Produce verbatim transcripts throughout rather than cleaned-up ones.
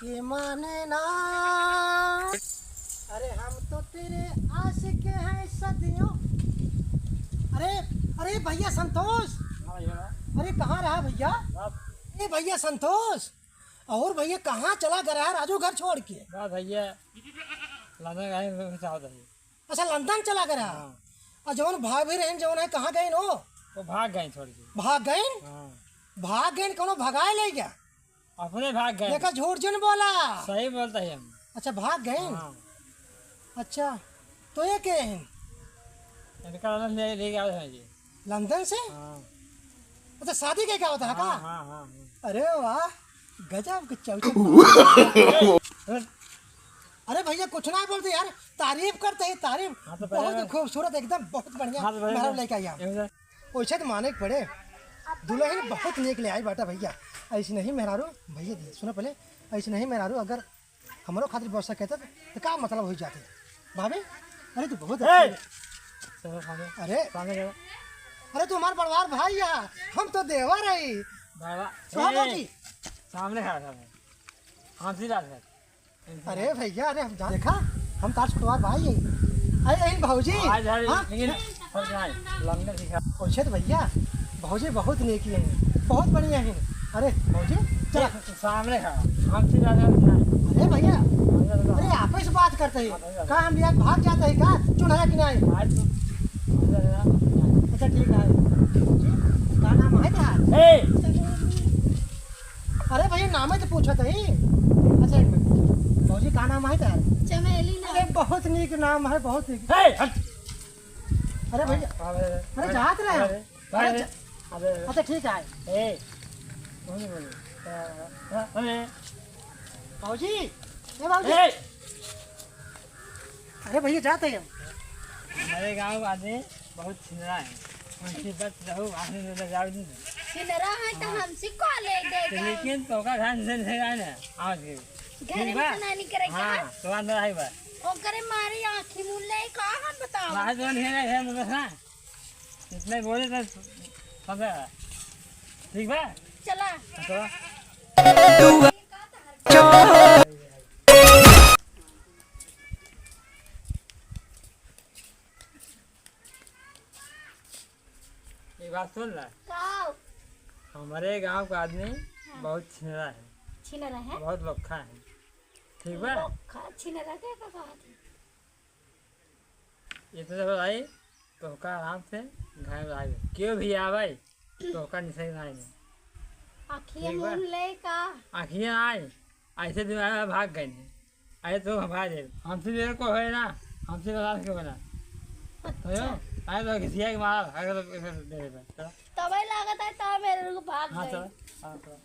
ये माने ना। अरे हम तो तेरे आशिक हैं सदियों। अरे, अरे भैया संतोष। हाँ भैया। अरे कहाँ रहा भैया? बस। ए भैया संतोष, और भैया कहाँ चला गया राजू घर छोड़ के? बस भैया, लंदन गए, मैं चाहता हूँ। अच्छा, लंदन चला गया? हाँ। और जौन भाभी रहन, जौन है, कहाँ गइन हो? वो भाग गए छोड़ के। भाग गइन? हाँ। भाग गइन, कौनो भगाए ले गया? अपने भाग गए। देखा, झूठ जिन बोला। सही बोलता है हम। अच्छा, भाग गए? हाँ। अच्छा, तो ये के हैं? इनका लंदन ले, ले गया है जी। लंदन से? हाँ। अच्छा, शादी के क्या होता है का? हाँ, हाँ, हाँ। अरे वाह, गजब के चौचक। अरे भैया, कुछ ना बोलते यार, तारीफ करते ही तारीफ। हाँ, तो पहले बहुत ही खूबसूरत, एकदम बहुत बढ़िया हाँ, तो पहले मेहरारू लेके आई आप। वैसे तो माने के पड़े, दुल्हन बहुत नीक ले आई बाटा भैया। ऐसे नहीं मेहरारू, भैया जी, सुनो पहले, ऐसे नहीं मेहरारू अगर हमरो खातिर व्यवस्था कहते तो का मतलब हो जाते? भाभी, अरे तू बहुत ए! अच्छी है। चलो, सामने, अरे, सामने चलो। अरे तू हमार बड़वार भाई है, हम तो देवर है। बाबा, कहो ए! भौजी। सामने खड़ा, सामने। हमसे बात कर। अरे भैया, अरे हम जान, देखा, हम तार छोटवार भाई है। अरे, अरे भौजी, आज, आज, हाँ? लेकिन फर्क ना है, लंदन सीखा। पूछे तो भैया, भौजी बहुत नेकी है, बहुत बढ़िया है। अरे भौजी, चला। ए, सामने खड़ा, हमसे ज्यादा नहीं। अरे भैया, हमसे ज्यादा अरे आपस में बात करते हैं। हाँ, भैया। का हम यार भाग जाते हैं का? चुनरा कि नहीं? आज तो हमसे ज्यादा नहीं। अच्छा ठीक है। भौजी, का नाम है तेरा? ए! अरे भैया, नाम ही तो पूछा था ही। अच्छा, एक मिनट। भौजी, का नाम है तेरा? चमेली नाम। अरे, बहुत नीक नाम है, बहुत नीक। ए, हट। अरे भैया, अरे, अरे, अरे, जात रहे। अरे, अरे, अरे, जा-, अरे, अच्छा, ठीक है। ए, कौन बोले? अरे, भौजी, ए भौजी। ए! अरे भैया, जाते हैं हम। हमारे गाँव वाले बहुत छिनरा है। उनसे बच रहो, आने में लगाओ नहीं। छिनरा है तो हाँ। हमसे कॉल ले दे तो दे। लेकिन तोका घर से नहीं आए ना, आज के। घर ठीक में बा? से नहीं करे हाँ, का? तो अंदर आई बा। ओकरे मारे आँखी मुन ले का हम बताओ? बाहर जो नहीं है, है मुझे हाँ। इतने बोले तो समझा। ठीक बा? चला। हाँ, चला। एक बात सुन ला। का? हमारे गाँव का आदमी हाँ। बहुत छिनरा है। छिनरा है? बहुत लोखा है। ठीक बा? लोखा, छिनरा के का कहत है? इतना सब आई, तोहका आराम से घर में रह। केहू भी आवे, तोहका निशानी ना आए। आँखिया ठीक बा? मुन ले का? आँखिया आए, ऐसे दिमाग में भाग गए। अरे तो हम भाग जाए, हमसे भी को है ना, हमसे नाराज क्यों बना? अच्छा। तो आए तो घिसिया के मारा, अगर तो दे दे। तबे लागत है, तब मेरे को भाग हाँ, गए। चलो। हाँ, चलो।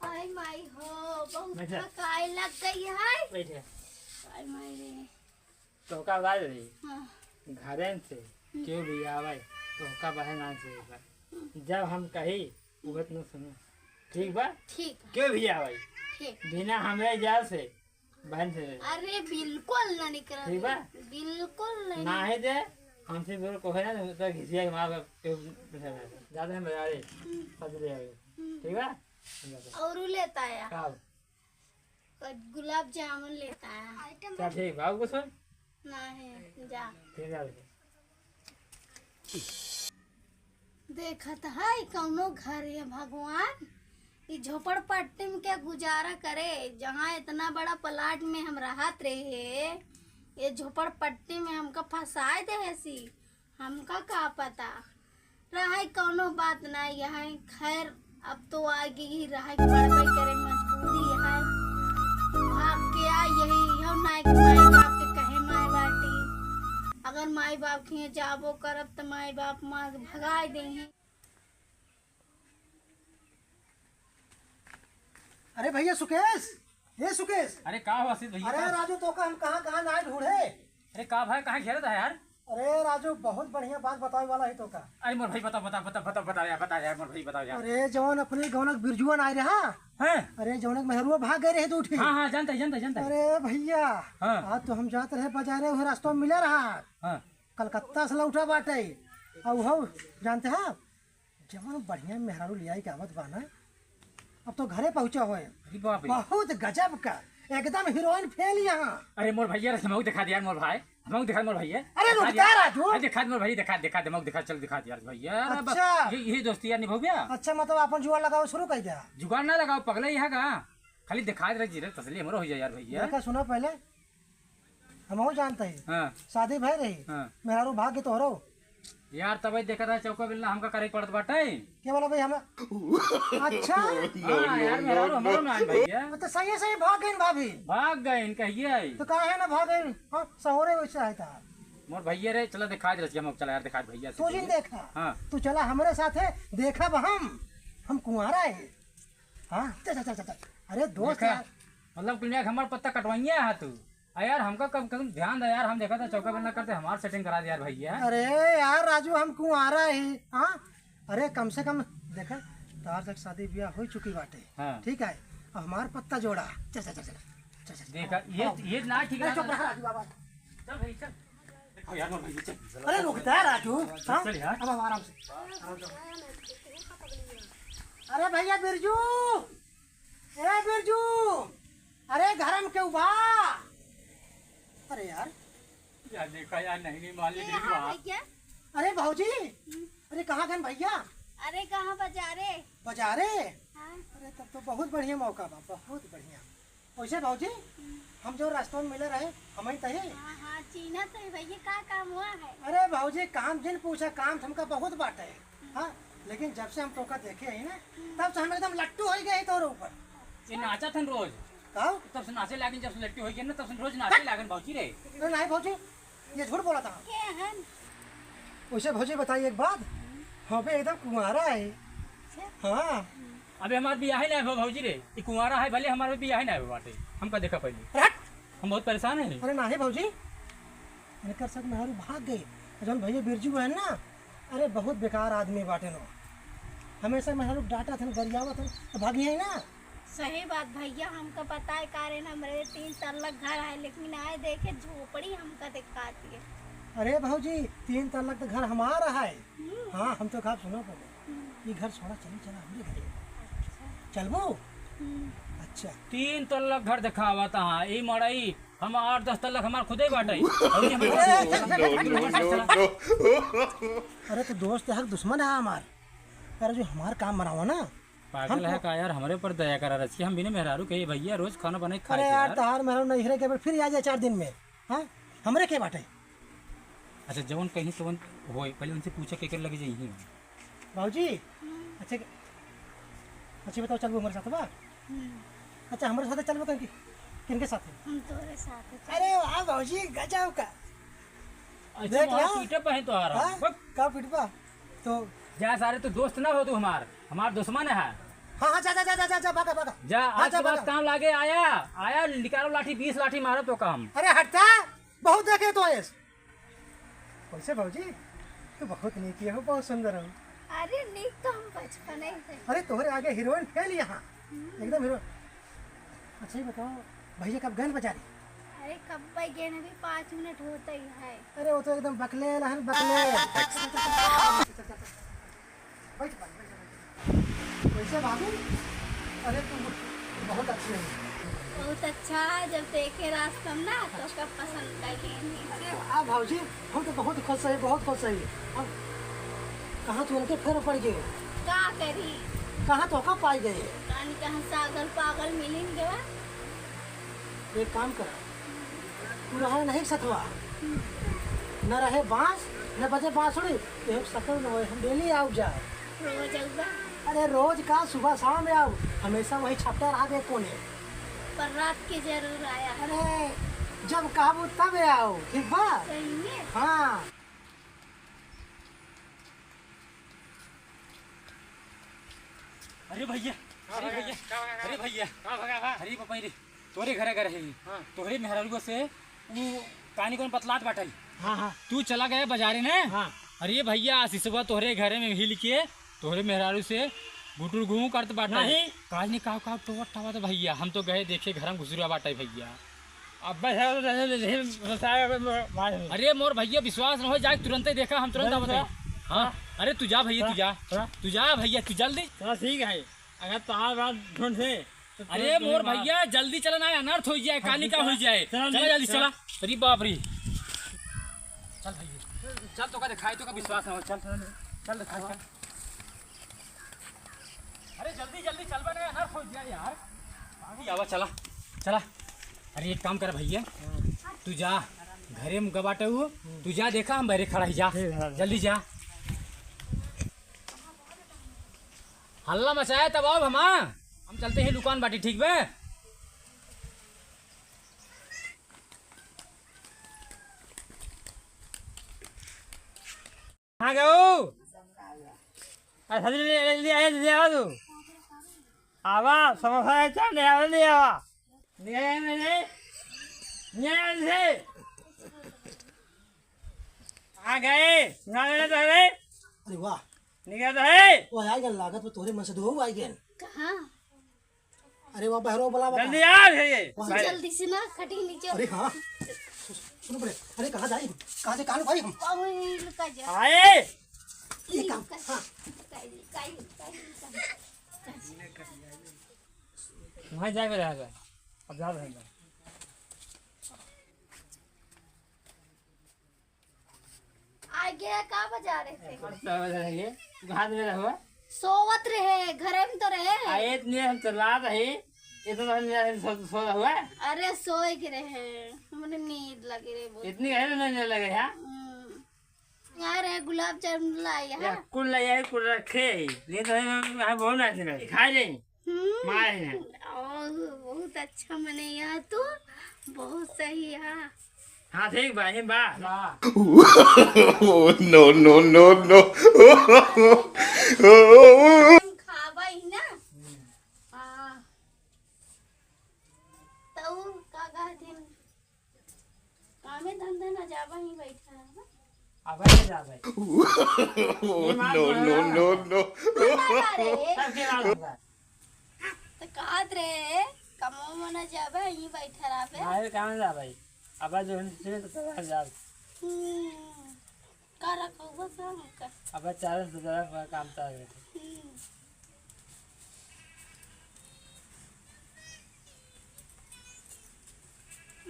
आई माई हो, बहुत बैठा। थकाई लग गई है। बैठा। आई माई रे। तोहका बता दे, हाँ। घरे से हम्म। केहू भी आवे, तोहका बहन आन से एक बार। जब हम कही, उहे तुम सुनो। ठीक बा? ठीक बा। केहू भी आवे, ठीक। बिना हमरे इजाजत से बहन से। अरे बिल्कुल ना निकल। ठीक बा? बिल्कुल नहीं। ना ही दे, हमसे बोल को है ना, तो घिसिया के मार के ज्यादा हम बजा रहे, हम्म। फजले आवे। हम्म। ठीक बा? और उ लेता है। का? और गुलाब जामुन लेता है। चल ठीक बा, और कुछ? नहीं, जा। ठीक है। देखत है कौनो घर ये भगवान, ई झोपड़पट्टी में के गुजारा करे, जहाँ इतना बड़ा प्लाट में हम रहत रहे, ये झोपड़पट्टी में हमका फंसाए देहेसी, हमका का पता। रहे कौनो बात नहीं है, खैर अब तो आगे ही रहे के पड़बे करे, मजबूरी है। भाग के आई यही, इहो नाई के माई बाप के कहे माई बाटी। अगर माई बाप के हियाँ जाबो करब त माई बाप मार के भगाए देही। अरे भैया सुकेश, ए सुकेश। अरे का हो आशीष भैया, अरे का? राजू, तोका हम कहाँ कहाँ नाई ढूंढे। अरे का भाई, कहाँ घेरत है यार? अरे राजू, बहुत बढ़िया बात बतावे वाला है तोका। अरे मोर भाई, बताओ, बताओ, बताओ, बताओ, बताओ यार, बताओ यार, मोर भाई, बताओ यार। अरे जौन अपने गौनक बिरजुआ नाई रहा। हैं? अरे जौनक मेहरुआ भाग गए रहे दू ठे। हाँ, हाँ, जानता है, जानता है, जानता है। अरे भैया, हाँ। आज तो हम जात रहे बाजारे, वही रास्ता में मिला रहा। हाँ। कलकत्ता से लौटा बाटे, अउ हो, जानते हैं, जवन बढ़िया मेहरारू लियाई के आवत बा ना, अब तो घरे पहुँचा होए। अरे बाप रे। बहुत गजब का, एकदम हीरोइन फेल यहाँ। अरे मोर भइया रे, हमहू दिखा दे यार मोर भाई, हमहू दिखा मोर भइया। अरे दिखा रुक दे जा यार। राजू। अरे दिखा दे मोर भइया, दिखा, दिखा दे, हमहू दिखा, चल दिखा दे यार भइया। अरे अब अच्छा। ये, यही दोस्ती यार निभाऊ भइया। अच्छा, मतलब अपन जुगाड़ लगाओ शुरू कर दिया। जुगाड़ ना लगाओ पगले यहाँ का, खाली दिखा दे रहे जीरे तसली हमरो हो जाए यार भइया। देखा सुना पहले, हमहू जानते ही। हाँ। शादी भय रही। हाँ। मेहरारू भाग के तोहरो। यार तबे देखा था चौका बिल्ला हमका करे पड़त बाटे। के बोला भाई हम? अच्छा। हाँ यार मेहरारू हमरो ना आइन भइया। तो सही सही भाग गइन भाभी। भाग गइन कहिए। तो काहे ना भाग गइन? हाँ, सहोरे वैसे है था। मोर भइया रे, चला दिखा दे रचिया, चला यार दिखा दे भइया से तू जिन भइया। देखा। हाँ। तू चला हमरे साथे, देखब हम, हम कुंवारा है। हाँ, चल, चल, चल, चल, चल। अरे दोस्त देखा, यार। मतलब कुल मिला के हमार पत्ता कटवाइए हा तू। आ यार, हमका कम, कम ध्यान दे यार, हम देखा था चौका बंद ना करते, हमार सेटिंग करा दे यार भइया। अरे यार राजू, हम कुंवारा ही, हाँ? अरे कम से कम देखा, तार तक शादी ब्याह हो चुकी बाटे। हाँ। ठीक है, अब हमार पत्ता जोड़ा। चल, चल, चल, चल, चल, चल। देखा, ये, हाँ। ये ना ठीक अरे चुप रहा। रहा राजू बाबा। चल भाई, चल। देखो यार, मोर भइया, चल। अरे रुक जा राजू, हाँ? चल यार। अब आराम से, आराम से। अरे भइया बिरजू, ए बिरजू, अरे घर में केहू बा? अरे यार। यार देखा यार, नहीं, नहीं मालिक, ये देखा हाँ बात। भइया। अरे भौजी, हम्म। अरे कहाँ गन भइया? अरे कहाँ बाजारे? बाजारे? हाँ। अरे तब तो बहुत बढ़िया मौका बा, बहुत बढ़िया। वैसे भौजी, हम्म। हम जो रास्ता में मिले रहे, हम ही तही। हाँ, हाँ, चीन्हा तो है भइया, का काम हुआ है? अरे भौजी, काम जिन पूछा, काम तो हमका बहुत बाटे। हाँ, लेकिन जब से हम तोका देखे ही ना, तब से हम एकदम लट्टू होइ गए ही तोरे ऊपर। ये नाचत हन रोज। का? तब से नाचे लागन, जब से लट्टू होइ गए ना, तब से रोज नाचे लागन भौजी रे। अरे नहीं भौजी, ये झूठ बोला था। के हन? वैसे भौजी बताई एक बात, हम भी एकदम कुंवारा है। अच्छा। हाँ। अबे हमार बियाह ही ना भा भौजी रे, ई कुंवारा है भले, हमार बियाह ही ना भा बाटे। हमका देखा पहले। हट! हम बहुत परेशान है। अरे नाही भौजी, इनकर सब मेहरारू भाग गए। जौन भैया बिरजू है ना, अरे बहुत बेकार आदमी बाटे न। हमेशा मेहरारू डांटत हन, गरियावत हन, तो भागी है ना। सही बात भैया, हमका पता है कारण हमरे तीन तल्ला घर है, लेकिन आए देखे झोपड़ी हमका दिखा दिए। अरे भौजी, तीन तल्ला तो घर हमारा है। हम्म। हाँ, हम तो कहा सुनो पहले, हम्म। ये घर छोड़ा, चली चला हमरे घरे। अच्छा। चलबो? हम्म। अच्छा। तीन तल्ला घर दिखावत हाँ, ई मड़ई हम आठ दस तल्ला हमार खुदे बाटे। अउरी हमार अरे, चल, चल, चल, चल, चल, चल। अरे तो दोस्त है, दुश्मन है हमार। अरे जो हमार काम बनावा ना। पागल हम है तो का यार, हमरे ऊपर दया करा रचिया, हम बिना मेहरारू के भैया रोज खाना बनाए खाए अरे के यार, यार। तहार मेहरारू नैहरे के फिर आ जाए चार दिन में। हाँ, हमरे के बाटे। अच्छा, जवन कहीं तवन होई, पहले उनसे पूछा, केकर लगे जाई ही। भौजी, हम्म। अच्छा, अच्छा बताओ, चलबो हमरे साथ बा? हम्म। अच्छा, हमरे साथ चलबो कहीं, किनके साथ? हम तोरे साथ चलबो। अरे वाह भौजी, गजब का। अच्छा, देख मोहन ला। पीटे पहन तो आ रहा। हाँ? बक। का पीटबा? तो जा सारे, तू दोस्त ना हो, तू हमार, हमार दुश्मन है। हाँ, हाँ, जा, जा, जा, जा, जा, भागा, भागा। जा, हाँ, आज जा, के बाद भागा। काम लागे आया, आया, निकालो लाठी, बीस लाठी मारो तो काम। अरे हटता, बहुत देखे तो है। वैसे भौजी, तू बहुत नीक हो, बहुत सुंदर हो। अरे नीक तो हम बचपन ही से। अरे तोहरे आगे हीरोइन फेल यहाँ, हम्म। एकदम हीरोइन। अच्छा ये बताओ, भैया कब गए बाजारे? अरे कब गए, अभी पाँच मिनट होते ही है। अरे वो तो एकदम बकले रहन, बकले। बैठ, बैठ, बैठ, बैठ। वैसे भाभी, अरे तुम बहुत अच्छी हो। बहुत अच्छा है, जब देखे रास्ता में ना तो सब पसंद कर लेंगे। अरे वाह भौजी, हम तो बहुत खुश है, बहुत खुश है। हम कहाँ तू उनके फेर पड़ गए? का करी? कहाँ तो का पाई गए? कान कहाँ सागल पागल मिलिन गवा। एक काम कर, तू रहे नहीं सतवा, न रहे बांस, न बजे बांसुरी, तो हम सकल न होए, हम डेली आउब जाए। रोज आउबा? अरे रोज का, सुबह शाम आउ, हमेशा वही छपटा रहा दे कोने। पर रात के जरूर आया। अरे जब कहबू तब आउ, ठीक बा? सही में? हाँ। अरे भैया, हाँ अरे भैया, भैया, का भगा, अरे भैया, का भगा, हाँ? अरे पापा रे, तोरे घरे गए रहे, हाँ। तोहरे मेहरारू से उ कानी कौन बतलात बाटल। हाँ, हाँ। तू चला गया बाजारे ने? हाँ। अरे भैया, आशीषवा तोहरे घरे में हिल के तोहरे मेहरारू से गुटुर गुहू करत बाटल। नहीं। काज नहीं, का, का टोवत टावत भैया, हम तो गए देखे घर में घुसुरा बाटे भैया। अबे साहब, नहीं, नहीं, नहीं, बताया, मैं, मैं, अरे मोर भैया, विश्वास न हो जाए, तुरंते देखा, हम तुरंत नहीं, बताई। हाँ, अरे तू जा भइया, तू जा। हाँ। तू जा भइया, तू जल्दी। चला ठीक है, अगर तोहार बात ढूंढ से तो अरे तू मोर बात भइया, जल्दी चला ना, अनर्थ होइ जाए, हाँ, काली का चला, होइ जाए। चला, चला जल्दी, चला। चला। अरे बाप रे। चल भइया, चल, तोका देखाई, तोका विश्वास ना हो, चल, चल देखाई, चल। अरे जल्दी, जल्दी चल बे ना, अनर्थ होइ जाए यार। अभी आवा, चला, चला। अरे एक काम कर भइया, तू जा, घरे में गबाटे हु, तू जा, देखा हम बहरे खड़ा ही, जा, ठीक है। जल्दी जा। हल्ला मचाया तब आओ हमा, हम चलते हैं दुकान बाटी, ठीक बे? कहाँ गयो? अरे सब्जी ले, ले, ले, ले, ले आओ तू। आवा, समोसा है, चाट ले आवा, ले आवा। ले आया मैंने। ले आया इसे। आ गए। ना लेना तो है। अरे वाह। निकल तो है। वो आ गया लागत में तोरे मन से दो आ गए। कहाँ? अरे वाह, बहरो बला बता। जल्दी आ, ये, ये। वाह। जल्दी से ना, कटिंग नीचे। अरे हाँ। सु-, सुनो पहले। अरे कहाँ जाई? कहाँ से, कहाँ भाई हम? बाबू, ये लुका जा। आए। ये काम। लुका, हाँ। लुका, लुका, लुका, लुका। वहाँ जाके रह गए। अब जा रहे हैं। आगे का बजा रहे थे? अच्छा, बजा रहे हैं। तू कहाँ में रहो? सोवत रहे, घर में तो रहे। आ, इतने हम तो लात है, इतना हम सो, सो रहा हुआ। अरे, सोए के रहे, हमने नींद लगे रहे बहुत। इतनी गहरी नींद लगे, हाँ? हम्म। यार, ये गुलाब जामुन लाई है। यार, कुल लाई है, कुल रखे है। नहीं तो हम, हम बहुत नाच रहे। खा जाए। हम्म। मार है। ओ, बहुत अच्छा मने यह तो, बहुत सही है। हाँ, ठीक बा, हिम बा। बा। Oh, no, no, no, no। हम खाबा ही ना। हाँ। तऊ का कहथिन? कामे धंधा ना जाबा, ही बैठा रहबा। अबे ना जाबे। Oh, ये मार no, मारा। No, no, no। तब के मार होगा? तो कहत रहे, कमो में ना जाबे, ही बैठा रहबे। अबे कहाँ जाबे? अबे जो है, तो चला जाब। हम्म। का रखौबा का हमका? अबे चालीस हजार का काम चाल रहे। हम्म।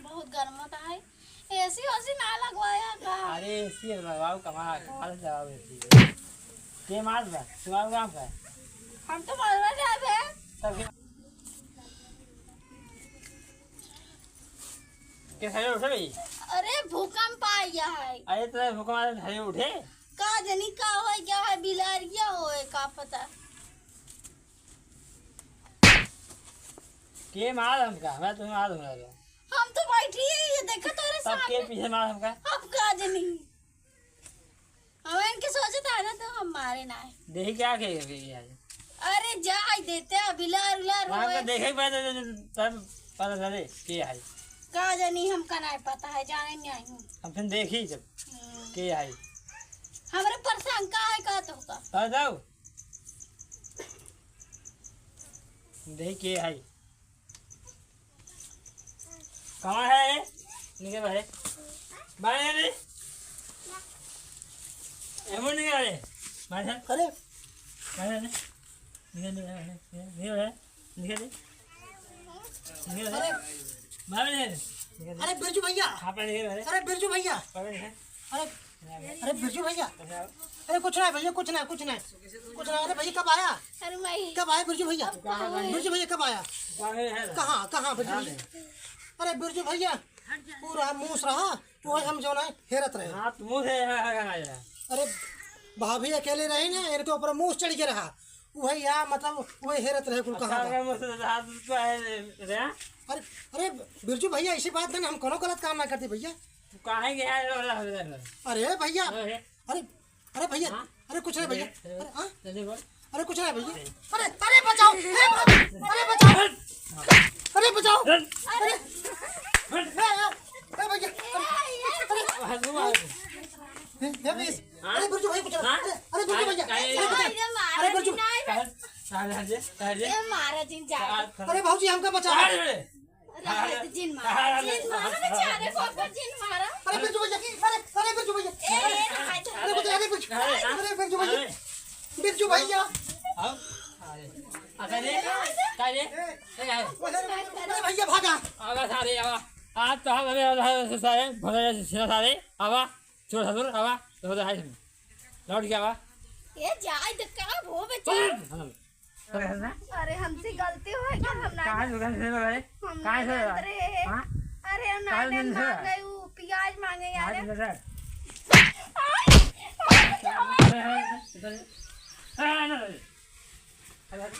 बहुत गर्म होता है। एसी ओसी ना लगवाया का? अरे एसी लगवाओ, कमा, कमा से लगाओ एसी। के मार बा? तुम्हारा काम का है? हम तो मरवा जाबे। तब के के सरे उठे भाई? अरे भूकंप आ गया है। अरे तो भूकंप आया, सरे उठे? का जनी का हो गया है, बिलारिया होए का पता। के मार हमका, मैं तुम्हें मार दूंगा तो। हम तो बैठी है, ये देखो तोरे तब के सामने। पीछे मार हमका? हम का जनी। हम इनके सोचत है ना, तो हम मारे ना है। देखी क्या के, के, के, के। अरे जाए देते, बिलार उलार वहाँ होए। पे देखे के बाद तो, तो, तब पता चले के है। का जानी, हमका नहीं पता है, जाने नहीं आई हूँ। हम फिर देखी जब हम्म। के है। हमरे परेशान का है, का तो का? बताओ। देखी के है। कहाँ है? निकल बाहर। बाहर निकल रे। एमो निकल रे। बाहर चल। अरे। बाहर चल। निकल, निकल, निकल, निकल, निकल रे। निकल रे। निकल रे। अरे। बाहर निकल। निकल रे। अरे बिरजू भैया। हाँ, बाहर निकल रे। अरे बिरजू भैया। बाहर निकल। अरे, अरे बिरजू भैया, अरे कुछ ना भैया, कुछ ना, कुछ ना, कुछ ना। अरे भैया कब आया? अरे मैं कब आया बिरजू भैया? कहाँ है? बिरजू भैया कब आया? कहाँ है? कहाँ, कहाँ बिरजू भैया? अरे बिरजू भैया, पूरा मूस रहा, वो हम जो ना हेरत रहे। हाँ, तो मूस है, है, है, है, है। अरे भाभी अकेले रही ना, इनके ऊपर मूस चढ़ के रहा, वही या मतलब वही हेरत रहे कुल कहाँ अच्छा, का। अगर मूस से हाथ तो है रे। अरे, अरे बिरजू भैया, ऐसी बात नहीं, हम कोनो गलत काम ना करते भैया। तू काहे के आए वाला हो रहा है? अरे भैया, अरे। अरे, अरे भैया, हाँ? अरे कुछ नहीं भैया। अरे, अरे, हाँ? जल्दी बोल। अरे कुछ नहीं भैया। अरे, अरे बचाओ, हे बाप, अरे बचाओ, अरे बचाओ, अरे, अरे, हे, हे, हे भैया, अरे, अरे, हे, हे मिस, हाँ? अरे बिरजू भाई कुछ नहीं, हाँ? अरे, अरे बिरजू भैया, अरे, अरे, अरे बिरजू, अरे बिरजू, अरे, अरे, अरे, ये महाराज जी जा। अरे भाऊजी हमका बचाओ। अरे, अरे, अरे, जिन मारा, जिन मारा, बेचारे को अपन जिन मारा। अरे बिरजू भैया, अरे, अरे बिरजू भैया, ए, अरे, ए, राजा। अरे बिरजू, अरे बिरजू, अरे, अरे भैया। आओ। अरे, अरे, का रे? ए, ए, ए। अरे भैया, भागा। आवा सारे, आवा। आज तो हम, अरे, अरे, सारे, भगा से सारे, आवा। छोड़, छोड़, आवा। तो हाय। लौट के आवा। ए, जाए तो का हो बच्चा? अरे, अरे, हमसे गलती हो गई, हम ना कहाँ दुकान से रहे? हम कहाँ नहीं से जानत रहे? रहे। हाँ? अरे, हम कहाँ नाटक से रहे? मांगे, ऊ प्याज मांगे यार। कहाँ से रहे? आय! अरे, अरे, अरे, अरे, अरे।